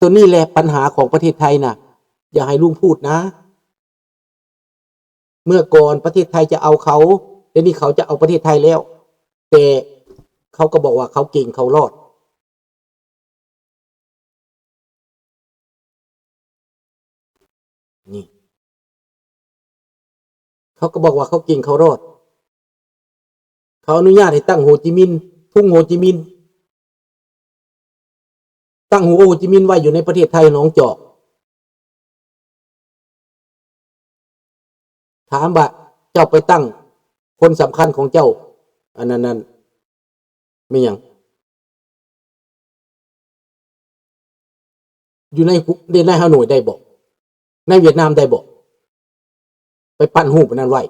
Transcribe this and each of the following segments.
ຕົວນີ້ແຫຼະບັນຫາຂອງປະເທດໄທນະ ຢ່າໃຫ້ລຸງພູດນະ. ເມື່ອກ່ອນປະເທດໄທຈະເອົາເຂົາ, ດຽວນີ້ເຂົາຈະເອົາປະເທດໄທແລ້ວ, ແຕ່ເຂົາກໍບອກວ່າເຂົາເກັ່ງເຂົາລອດ. ນີ້ ເຂົາກໍບອກວ່າເຂົາເກັ່ງເຂົາລອດ. ເຂົາອະນຸຍາດໃຫ້ຕັ້ງໂຮຈິມິນ, ທຸງໂຮຈິມິນ, ຕັ້ງໂຮຈິມິນໄວ້ຢູ່ໃນປະເທດໄທ ໜອງຈອກ. ຖາມວ່າເຈົ້າໄປຕັ້ງຄົນສຳຄັນຂອງເຈົ້າ ອັນນັ້ນ ນັ້ນແມ່ນຫຍັງ? ຢູ່ໃນ ໃນຮາໂນຍໄດ້ບໍ່? ໃນຫວຽດນາມໄດ້ບໍ່? ໄປປັ້ນຮູບອັນນັ້ນໄວ້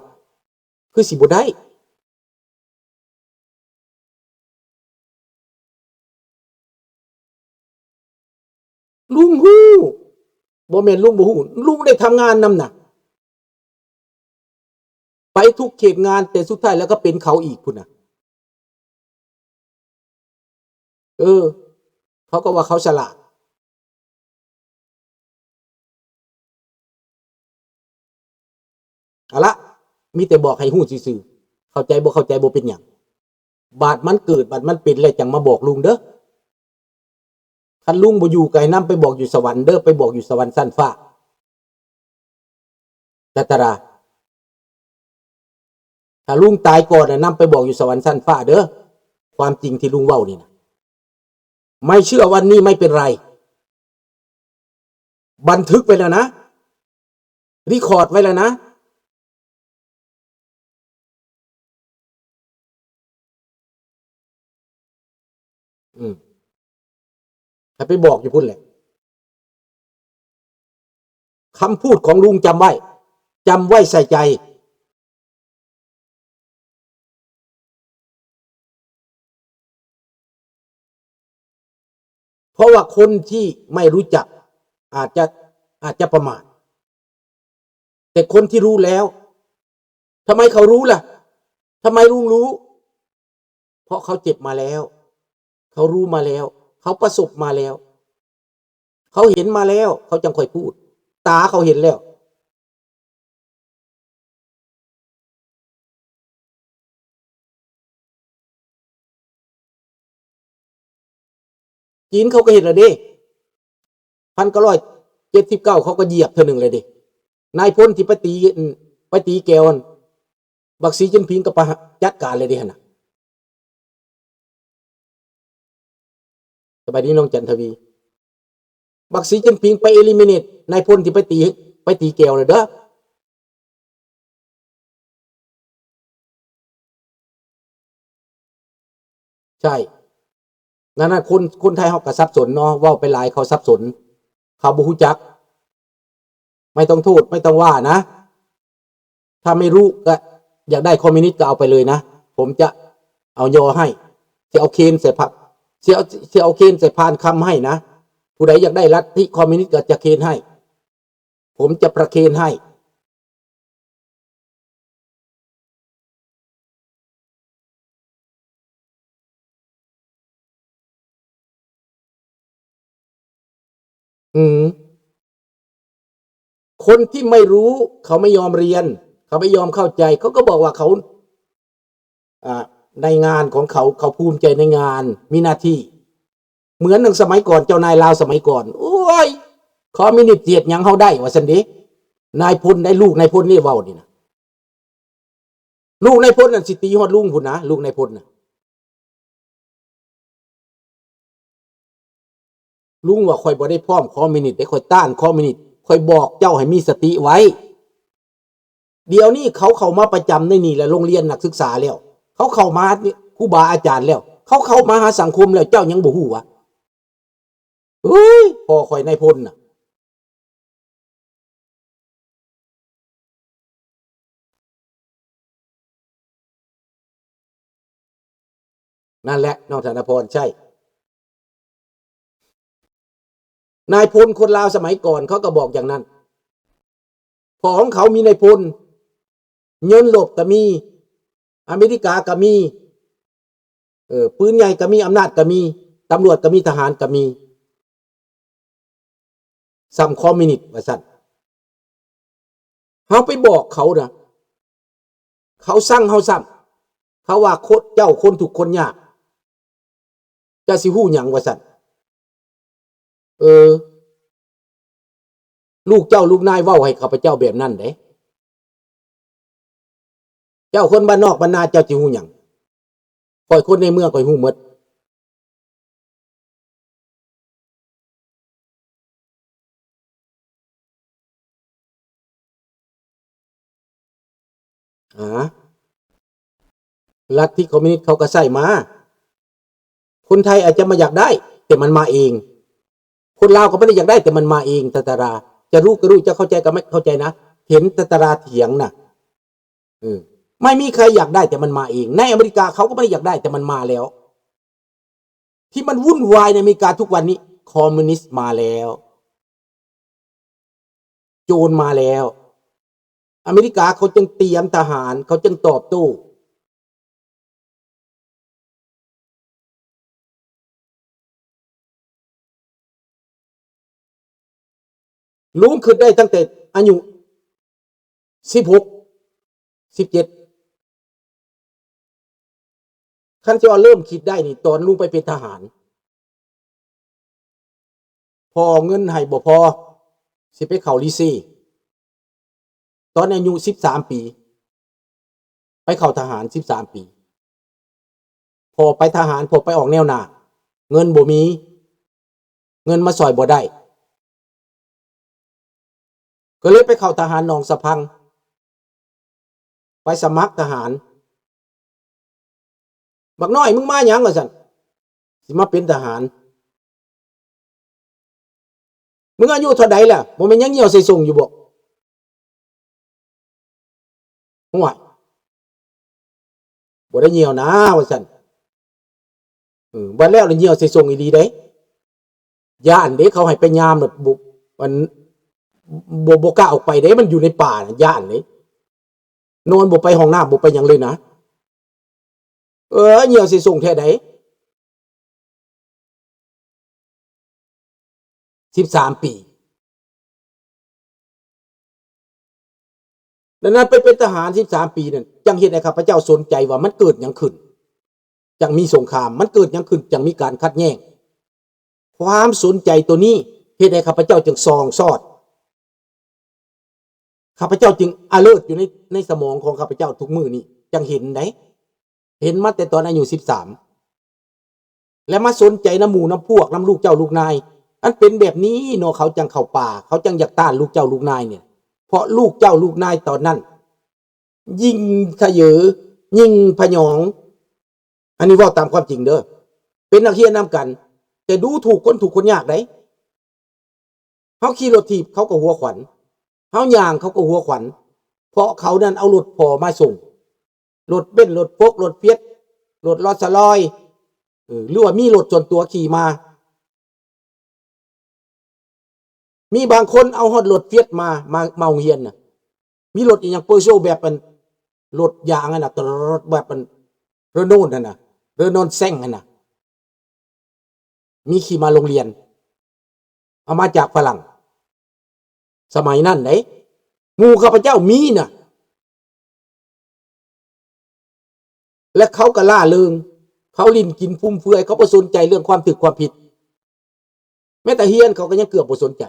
ຄືຊິບໍ່ໄດ້. ລຸງຮູ້, ບໍ່ແມ່ນລຸງບໍ່ຮູ້, ລຸງໄດ້ທຳງານນຳນະ, ໄປທຸກເຂດງານ, ແຕ່ສຸດທ້າຍແລ້ວກໍເປັນເຂົາອີກພຸ້ນນະ. ເອີ ເຂົາກໍວ່າເຂົາສະຫຼາດ. ເອົາລະ ມີແຕ່ບອກໃຫ້ຮູ້ຊື່ໆ, ເຂົ້າໃຈບໍ່ເຂົ້າໃຈບໍ່ເປັນຫຍັງ. ບາດມັນເກີດ, ບາດມັນເປັນແລ້ວ ຈັ່ງມາບອກລຸງເດີ້. ຄັນລຸງບໍ່ຢູ່ ກໍໃຫ້ນຳໄປບອກຢູ່ສະຫວັນເດີ້, ໄປບອກຢູ່ສະຫວັນຊັ້ນຟ້າ. ຈັດຕະລາ ຖ້າລຸງຕາຍກ່ອນນະ ນຳໄປບອກຢູ່ສະຫວັນຊັ້ນຟ້າເດີ້ ຄວາມຈິງທີ່ລຸງເວົ້ານີ້ນະ. ໄມ່ເຊື່ອວັນນີ້ໄມ່ເປັນໄລ ບັນທຶກໄວ້ແລ້ວນະ ຣີຄອດໄວ້ແລ້ວນະ. ອືມ ໃຫ້ໄປບອກຢູ່ພຸ້ນແຫຼະ. ຄຳພູດຂອງລຸງຈຳໄວ້, ຈຳໄວ້ໃສ່ໃຈ. ເພາະວ່າຄົນທີ່ໄມ່ຮູ້ຈັກອາດຈະ, ອາດຈະປະໝາດ, ແຕ່ຄົນທີ່ຮູ້ແລ້ວ, ທຳໄມເຂົາຮູ້ລະ? ທຳໄມລຸງຮູ້? ເພາະເຂົາເຈັບມາແລ້ວ, ເຂົາຮູ້ມາແລ້ວ, ເຂົາປະສົບມາແລ້ວ, ເຂົາເຫັນມາແລ້ວ, ເຂົາຈັ່ງຄ່ອຍພູດ, ຕາເຂົາເຫັນແລ້ວ. ຈີນເຂົາກໍເຮັດແລ້ວເດ້, ພັນເກົ້າຮ້ອຍເຈັດສິບເກົ້າ ເຂົາກໍຢຽບເທື່ອໜຶ່ງແລ້ວເດ້. ນາຍພົນທີ່ໄປຕີ, ໄປຕີແກວຫັ້ນ, ບັກສີຈິ້ນຜິງກໍໄປ ຫາ ຈັດການແລ້ວເດ້ຫັ້ນນະ. ສະບາຍດີນ້ອງຈັນທະວີ. ບັກສີຈິ້ນຜິງໄປ eliminate ນາຍພົນທີ່ໄປຕີ, ໄປຕີແກວແລ້ວເດີ້. ໃຊ່. ນັ້ນນະ ຄົນ, ຄົນໄທເຮົາກໍສັບສົນເນາະ, ເວົ້າໄປຫຼາຍເຂົາສັບສົນ, ເຂົາບໍ່ຮູ້ຈັກ. ໄມ່ຕ້ອງໂທດ, ໄມ່ຕ້ອງວ່ານະ. ຖ້າໄມ່ຮູ້ກໍຢາກໄດ້ຄອມມິວນິດກໍເອົາໄປເລີຍນະ, ຜົມຈະເອົາຍໍໃຫ້, ຊິເອົາເຄນໃສ່ພະ, ຊິເອົາ, ຊິເອົາເຄນໃສ່ພານຄຳໃຫ້ນະ. ຜູ້ໃດຢາກໄດ້ລັດທິຄອມມິວນິດກໍຈະເຄນໃຫ້, ຜົມຈະປະເຄນໃຫ້. ອືມ ຄົນທີ່ໄມ່ຮູ້ ເຂົາໄມ່ຍອມຮຽນ, ເຂົາໄມ່ຍອມເຂົ້າໃຈ, ເຂົາກໍບອກວ່າເຂົາ, ອ່າ, ໃນງານຂອງເຂົາ, ເຂົາພູມໃຈໃນງານ, ມີໜ້າທີ່. ເໝືອນດັ່ງສະໄໝກ່ອນ, ເຈົ້ານາຍລາວສະໄໝກ່ອນ, ໂອ້ຍ ຄອມມິວນິດຊິເຮັດຫຍັງເຮົາໄດ້ ວ່າຊັ້ນເດ. ນາຍພົນໄດ໋, ລູກນາຍພົນນີ້ເວົ້ານີ້ນະ. ລູກນາຍພົນນັ້ນຊິຕີຮອດລຸງພຸ້ນນະ, ລູກນາຍພົນນະ. ລຸງວ່າ ຂ້ອຍບໍ່ໄດ້ພ້ອມຄອມມິວນິດເດ້, ຂ້ອຍຕ້ານຄອມມິວນິດ, ຂ້ອຍບອກເຈົ້າໃຫ້ມີສະຕິໄວ້. ດຽວນີ້ເຂົາເຂົ້າມາປະຈຳໃນນີ້ແຫຼະ, ໂຮງຮຽນນັກສຶກສາແລ້ວ, ເຂົາເຂົ້າມາຫາຄູບາອາຈານແລ້ວ, ເຂົາເຂົ້າມາຫາສັງຄົມແລ້ວ, ເຈົ້າຍັງບໍ່ຮູ້ຫວາ? ເອີຍ ພໍ່ຂ້ອຍນາຍພົນນະ. ນັ້ນແຫຼະ ນ້ອງທະນະພອນ, ໃຊ່. ນາຍພົນຄົນລາວສະໄໝກ່ອນເຂົາກໍບອກຢ່າງນັ້ນ. ພໍ່ຂອງເຂົາມີນາຍພົນ, ຍົນລົບກໍມີ, ອາເມລິກາກໍມີ, ເອີ ປືນໃຫຍ່ກໍມີ, ອຳນາດກໍມີ, ຕຳຫຼວດກໍມີ, ທະຫານກໍມີ. ສ່ຳຄອມມິວນິດວ່າຊັ້ນ. ເຮົາໄປບອກເຂົານະ ເຂົາຊັງເຮົາຊ້ຳ ເຂົາວ່າຄົນ ເຈົ້າຄົນທຸກຄົນຍາກ ເຈົ້າຊິຮູ້ຫຍັງວ່າຊັ້ນ. ເອີ ລູກເຈົ້າລູກນາຍເວົ້າໃຫ້ຂ້າພະເຈົ້າແບບນັ້ນເດ້. ເຈົ້າຄົນບ້ານນອກບ້ານນາເຈົ້າຊິຮູ້ຫຍັງ? ຂ້ອຍຄົນໃນເມືອງຂ້ອຍຮູ້ໝົດ. ອາ ລັດທິຄອມມິວນິດເຂົາກໍໃຊ້ມາ. ຄົນໄທອາດຈະບໍ່ຢາກໄດ້ ແຕ່ມັນມາເອງ. ຄົນລາວກໍບໍ່ໄດ້ຢາກໄດ້ ແຕ່ມັນມາເອງ. ຕາຕາລາ ຈະຮູ້ກໍຮູ້ ຈະເຂົ້າໃຈກໍໄມ່ເຂົ້າໃຈນະ. ເຫັນຕາຕາລາຖຽງນະ. ເອີ ໄມ່ມີໃຄຢາກໄດ້ ແຕ່ມັນມາເອງ. ໃນອາເມລິກາເຂົາກໍບໍ່ໄດ້ຢາກໄດ້ ແຕ່ມັນມາແລ້ວ. ທີ່ມັນວຸ່ນວາຍໃນອາເມລິກາທຸກວັນນີ້ ຄອມມິວນິດມາແລ້ວ. ໂຈນມາແລ້ວ. ອາເມລິກາເຂົາຈຶ່ງຕຽມທະຫານ ເຂົາຈຶ່ງຕອບໂຕ້. ລຸງຄິດໄດ້ຕັ້ງແຕ່ອາຍຸສິບຫົກ ສິບເຈັດ. ຄັນຊິວ່າເລີ່ມຄິດໄດ້ນີ້ ຕອນລຸງໄປເປັນທະຫານ. ພໍ່ເງິນໃຫ້ບໍ່ພໍ ຊິໄປເຂົ້າລີເຊ ຕອນອາຍຸສິບສາມປີ ໄປເຂົ້າທະຫານສິບສາມປີ. ພໍໄປທະຫານ ພໍໄປອອກແນວໜ້າ ເງິນບໍ່ມີ ເງິນມາຊ່ອຍບໍ່ໄດ້ ກໍເລີຍໄປເຂົ້າທະຫານໜອງສະພັງ ໄປສະໝັກທະຫານ. ບັກນ້ອຍ ມຶງມາຫຍັງ? ວ່າຊັ້ນ. ຊິມາເປັນທະຫານ. ມຶງອາຍຸເທົ່າໃດລະ? ບໍ່ແມ່ນຍັງຍ່ຽວໃສ່ສົ້ງຢູ່ບໍ? ຫ້ວຍ ບໍ່ໄດ້ຍ່ຽວນາ ວ່າຊັ້ນ. ເອີ ບັດແລ້ວລະຍ່ຽວໃສ່ສົ້ງອີ່ຫຼີເດ້. ຢ້ານເດ້ ເຂົາໃຫ້ໄປຍາມແບບ ບໍ່ ອັນ ບໍ່ ບໍ່ກ້າອອກໄປເດ້ ມັນຢູ່ໃນປ່ານະ ຢ້ານເດ້. ນອນບໍ່ໄປຫ້ອງນ້ຳ ບໍ່ໄປຫຍັງເລີຍນະ. ເອີ ຍ່ຽວໃສ່ສົ້ງແທ້ໃດ. ສິບສາມປີ. ດັ່ງນັ້ນໄປເປັນທະຫານສິບສາມປີນັ້ນ ຈັ່ງເຮັດໃຫ້ຂ້າພະເຈົ້າສົນໃຈວ່າມັນເກີດຫຍັງຂຶ້ນ ຈັ່ງມີສົງຄາມ ມັນເກີດຫຍັງຂຶ້ນ ຈັ່ງມີການຂັດແຍ່ງ. ຄວາມສົນໃຈໂຕນີ້ເຮັດໃຫ້ຂ້າພະເຈົ້າຈຶ່ງສ່ອງສອດ ຂ້າພະເຈົ້າຈຶ່ງອາເລີດຢູ່ໃນ ໃນສະໝອງຂອງຂ້າພະເຈົ້າທຸກມື້ນີ້ ຈັ່ງເຫັນໃດ ເຫັນມາແຕ່ຕອນອາຍຸສິບສາມ ແລະ ມາສົນໃຈນຳໝູ່ນຳພວກ ນຳລູກເຈົ້າລູກນາຍ. ອັນເປັນແບບນີ້ເນາະ ເຂົາຈັ່ງເຂົ້າປ່າ ເຂົາຈັ່ງຢາກຕ້ານລູກເຈົ້າລູກນາຍນີ້ ເພາະລູກເຈົ້າລູກນາຍຕອນນັ້ນ ຍິ່ງຂະເຫຍີ ຍິ່ງພະຫຍອງ. ອັນນີ້ເວົ້າຕາມຄວາມຈິງເດີ ເປັນນັກຮຽນນຳກັນ ແຕ່ດູຖູກຄົນທຸກຄົນຍາກໃດ. ເຮົາຂີ່ລົດຖີບ ເຂົາກໍຫົວຂວັນ, ເຮົາຍ່າງ ເຂົາກໍຫົວຂວັນ ເພາະເຂົານັ້ນເອົາລົດພໍມາສົ່ງ, ລົດເບັນ, ລົດຟົກ, ລົດຟຽດ, ລົດຣອສລອຍ ເອີ ຫຼືວ່າມີລົດສ່ວນຕົວຂີ່ມາ. ມີບາງຄົນເອົາຮອດລົດຟຽດມາ ມາ ມາໂຮງຮຽນນະ. ມີລົດອີ່ຫຍັງ ເປີໂຊ ແບບອັນ ລົດຢາງຫັ້ນນະ ແບບອັນ ເຣໂນຫັ້ນນະ ເຣໂນແຊງຫັ້ນນະ. ມີຂີ່ມາໂຮງຮຽນ ເອົາມາຈາກຝຣັ່ງ ສະໄໝນັ້ນເດ້. ໝູ່ຂ້າພະເຈົ້າມີນະ ແລະ ເຂົາກໍລ່າເລີງ ເຂົາຫຼິ້ນກິນຟຸມເຟືອຍ ເຂົາບໍ່ສົນໃຈເລື່ອງຄວາມຖືກຄວາມຜິດ. ແມ້ແຕ່ຮຽນເຂົາກໍຍັງເກືອບບໍ່ສົນໃຈ.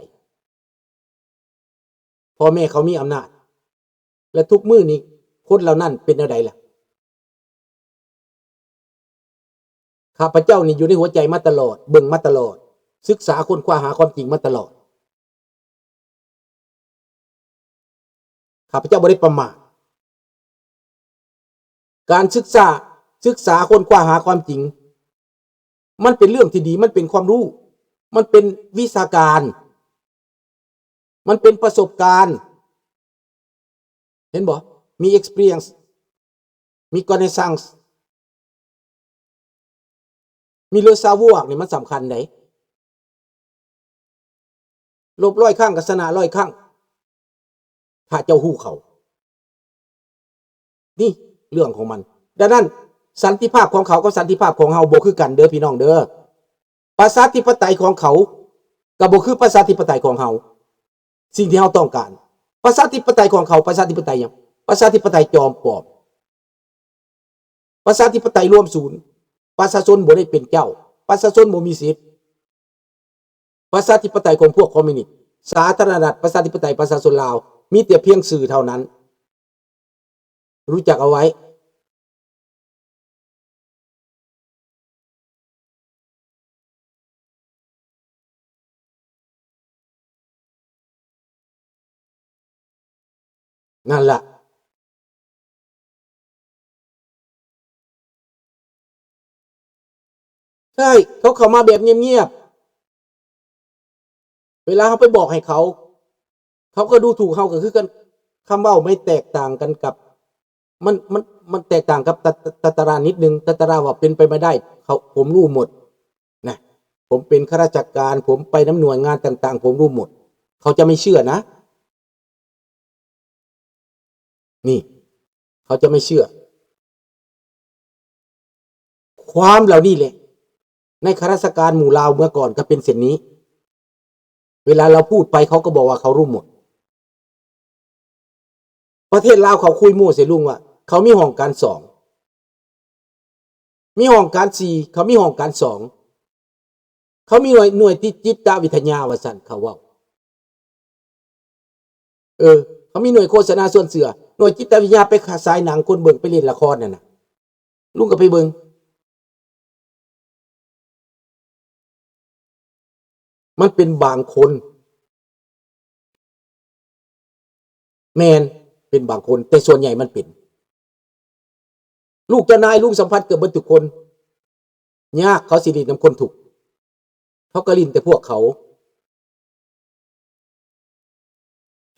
ພໍ່ແມ່ເຂົາມີອຳນາດ ແລະ ທຸກມື້ນີ້ຄົນເຫຼົ່ານັ້ນເປັນແນວໃດລະ? ຂ້າພະເຈົ້ານີ້ຢູ່ໃນຫົວໃຈມາຕະຫຼອດ, ເບິ່ງມາຕະຫຼອດ, ສຶກສາຄົ້ນຄວ້າຫາຄວາມຈິງມາຕະຫຼອດ. ຂ້າພະເຈົ້າບໍ່ໄດ້ປະໝາດ. ການສຶກສາ, ສຶກສາຄົ້ນຄວ້າຫາຄວາມຈິງ ມັນເປັນເລື່ອງທີ່ດີ, ມັນເປັນຄວາມຮູ້, ມັນເປັນວິຊາການ, ມັນເປັນປະສົບການ. ເຫັນບໍ່? ມີ experience ມີ connaissance ມີ le savoir ນີ້ມັນສຳຄັນໃດ໋. ລົບຮ້ອຍຄັ້ງກໍຊະນະຮ້ອຍຄັ້ງ ຖ້າເຈົ້າຮູ້ເຂົາ. ນີ້ເລື່ອງຂອງມັນ. ດັ່ງນັ້ນ ສັນຕິພາບຂອງເຂົາກັບສັນຕິພາບຂອງເຮົາບໍ່ຄືກັນເດີພີ່ນ້ອງເດີ. ປະຊາທິປະໄຕຂອງເຂົາກໍບໍ່ຄືປະຊາທິປະໄຕຂອງເຮົາ. ສິ່ງທີ່ເຮົາຕ້ອງການ. ປະຊາທິປະໄຕຂອງເຂົາ ປະຊາທິປະໄຕຫຍັງ? ປະຊາທິປະໄຕຈອມປອມ. ປະຊາທິປະໄຕລວມສູນ, ປະຊາຊົນບໍ່ໄດ້ເປັນເຈົ້າ, ປະຊາຊົນບໍ່ມີສິດ. ປະຊາທິປະໄຕຂອງພວກຄອມມິວນິດ, ສາທາລະນະລັດປະຊາທິປະໄຕປະຊາຊົນລາວ ມີແຕ່ພຽງຊື່ເທົ່ານັ້ນ. ຮູ້ຈັກເອົາໄວ້. ນັ້ນລະ ໃຊ່ ເຂົາເຂົ້າມາແບບງຽບໆ. ເວລາເຮົາໄປບອກໃຫ້ເຂົາ, ເຂົາກໍດູຖູກເຮົາກໍຄືກັນ. ຄຳເວົ້າມັນແຕກຕ່າງກັນກັບ ມັນ ມັນ ມັນແຕກຕ່າງກັບຕະ ຕະ ຕະຕະລານິດໜຶ່ງ. ຕະຕະລາວ່າເປັນໄປບໍ່ໄດ້, ເຂົາ ຜົມຮູ້ໝົດນະ, ຜົມເປັນຂ້າລາຊະການ, ຜົມໄປນຳໜ່ວຍງານຕ່າງໆ, ຜົມຮູ້ໝົດ. ເຂົາຈະໄມ່ເຊື່ອນະ. ນີ້ ເຂົາຈະໄມ່ເຊື່ອ. ຄວາມເຫຼົ່ານີ້ແຫຼະ ໃນຂ້າລາຊະການໝູ່ລາວເມື່ອກ່ອນກໍເປັນເຊັ່ນນີ້. ເວລາລາວພູດໄປ ເຂົາກໍບອກວ່າເຂົາຮູ້ໝົດ. ປະເທດລາວເຂົາຄຸຍໂມ້ໃສ່ລຸງວ່າ ເຂົາມີຫ້ອງການສອງ, ມີຫ້ອງການສີ່, ເຂົາມີຫ້ອງການສອງ, ເຂົາມີໜ່ວຍ ໜ່ວຍຕິດຈິດຕະວິທະຍາວ່າຊັ້ນ ເຂົາເວົ້າ. ເອີ ເຂົາມີໜ່ວຍໂຄສະນາຊວນເຊື່ອ, ໜ່ວຍຈິດຕະວິທະຍາໄປຂາຍໜັງຄົນເບິ່ງ, ໄປຫຼິ້ນລະຄອນນັ້ນນະ, ລຸງກໍໄປເບິ່ງ. ມັນເປັນບາງຄົນ. ແມ່ນ ເປັນບາງຄົນ, ແຕ່ສ່ວນໃຫຍ່ມັນເປັນ. ລູກເຈົ້ານາຍ ລຸງສຳພັດເກືອບເບິດທຸກຄົນ. ຍາກເຂົາຊິຫຼິ້ນນຳຄົນທຸກ, ເຂົາກໍຫຼິ້ນແຕ່ພວກເຂົາ.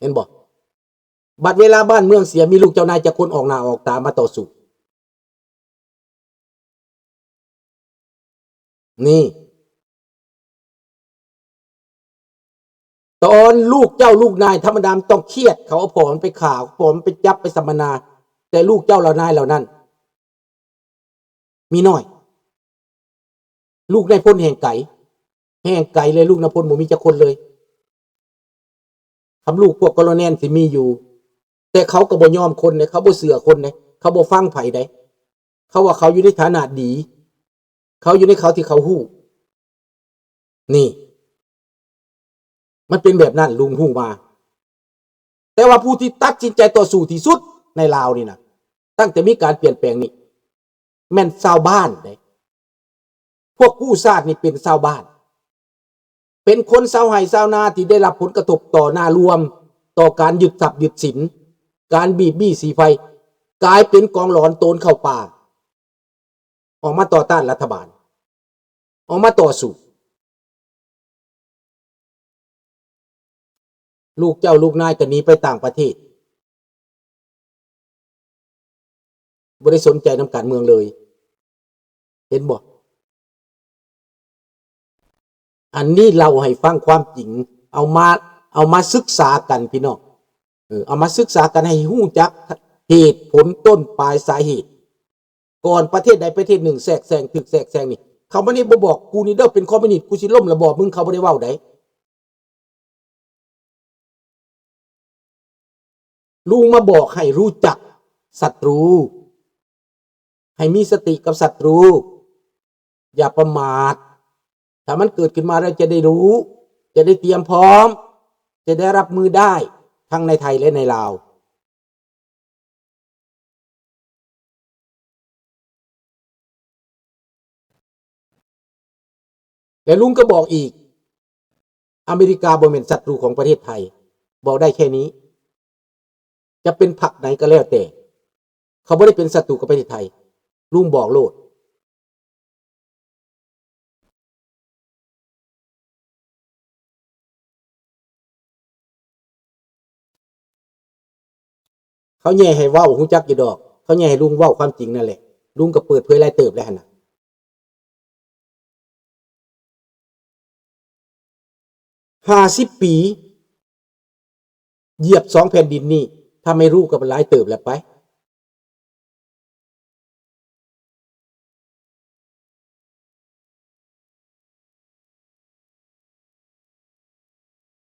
ເຫັນບໍ່? ບັດເວລາບ້ານເມືອງເສຍ ມີລູກເຈົ້ານາຍຈັກຄົນອອກໜ້າອອກຕາມາຕໍ່ສູ້? ນີ້ ຕອນລູກເຈົ້າລູກນາຍທຳມະດາມັນຕ້ອງຄຽດ, ເຂົາເອົາພໍ່ມັນໄປຂ້າ, ເອົາພໍ່ມັນໄປຈັບ, ໄປສຳມະນາ, ແຕ່ລູກເຈົ້າເຫຼົ່ານາຍເຫຼົ່ານັ້ນ ມີໜ້ອຍ. ລູກນາຍພົນແຮ່ງໄກ, ແຮ່ງໄກເລີຍ, ລູກນາຍພົນບໍ່ມີຈັກຄົນເລີຍ. ຄຳລູກພວກໂຄໂລແນນຊິມີຢູ່, ແຕ່ເຂົາກໍບໍ່ຍອມຄົນເດ້, ເຂົາບໍ່ເຊື່ອຄົນເດ້, ເຂົາບໍ່ຟັງໃຜເດ້. ເຂົາວ່າເຂົາຢູ່ໃນຖານະດີ, ເຂົາຢູ່ໃນເຂົາທີ່ເຂົາຮູ້. ນີ້ ມັນເປັນແບບນັ້ນ, ລຸງຮູ້ມາ. ແຕ່ວ່າຜູ້ທີ່ຕັດສິນໃຈຕໍ່ສູ້ທີ່ສຸດໃນລາວນີ້ນະ, ຕັ້ງແຕ່ມີການປ່ຽນແປງນີ້ ແມ່ນຊາວບ້ານເດ້. ພວກກູ້ຊາດນີ້ເປັນຊາວບ້ານ, ເປັນຄົນຊາວໄຮ່ຊາວນາທີ່ໄດ້ຮັບຜົນກະທົບຕໍ່ໜ້າລວມ, ຕໍ່ການຍຶດຊັບຍຶດສິນ, ການບີບບ້ຽສີໄຟ, ກາຍເປັນກອງຫຼອນໂຕນເຂົ້າປ່າ. ອອກມາຕໍ່ຕ້ານລັດຖະບານ, ອອກມາຕໍ່ສູ້. ລູກເຈົ້າລູກນາຍກໍໜີໄປຕ່າງປະເທດ, ບໍ່ໄດ້ສົນໃຈນຳການເມືອງເລີຍ. ເຫັນບໍ່? ອັນນີ້ເລົ່າໃຫ້ຟັງຄວາມຈິງ, ເອົາມາ ເອົາມາສຶກສາກັນພີ່ນ້ອງ, ເອີ ເອົາມາສຶກສາກັນໃຫ້ຮູ້ຈັກເຫດຜົນຕົ້ນປາຍສາເຫດ. ກ່ອນປະເທດໃດປະເທດໜຶ່ງແຊກແຊງ, ຖືກແຊກແຊງນີ້ ເຂົາບໍ່ໄດ້ມາບອກ ກູນີ້ເດີເປັນຄອມມິວນິດ, ກູຊິລົ້ມລະບອບມຶງ, ເຂົາບໍ່ໄດ້ເວົ້າໃດ. ລຸງມາບອກໃຫ້ຮູ້ຈັກສັດຕູ, ໃຫ້ມີສະຕິກັບສັດຕູ, ຢ່າປະໝາດ. ຖ້າມັນເກີດຂຶ້ນມາແລ້ວຈະໄດ້ຮູ້, ຈະໄດ້ຕຽມພ້ອມ, ຈະໄດ້ຮັບມືໄດ້ ທັງໃນໄທ ແລະ ໃນລາວ. ແລະ ລຸງກໍບອກອີກ, ອາເມລິກາບໍ່ແມ່ນສັດຕູຂອງປະເທດໄທ, ບອກໄດ້ແຄ່ນີ້. ຈະເປັນພັກໃດກໍແລ້ວແຕ່, ເຂົາບໍ່ໄດ້ເປັນສັດຕູກັບປະເທດໄທ, ລຸງບອກໂລດ. ເຂົາແຍ່ໃຫ້ເວົ້າ ຮູ້ຈັກຢູ່ດອກ, ເຂົາແຍ່ໃຫ້ລຸງເວົ້າຄວາມຈິງນັ້ນແຫຼະ. ລຸງກໍເປີດເຜີຍຫຼາຍເຕີບແລ້ວຫັ້ນນະ. ຫ້າສິບປີ ຢຽບສອງແຜ່ນດິນນີ້, ຖ້າໄມ່ຮູ້ກໍຫຼາຍເຕີບແລ້ວໄປ.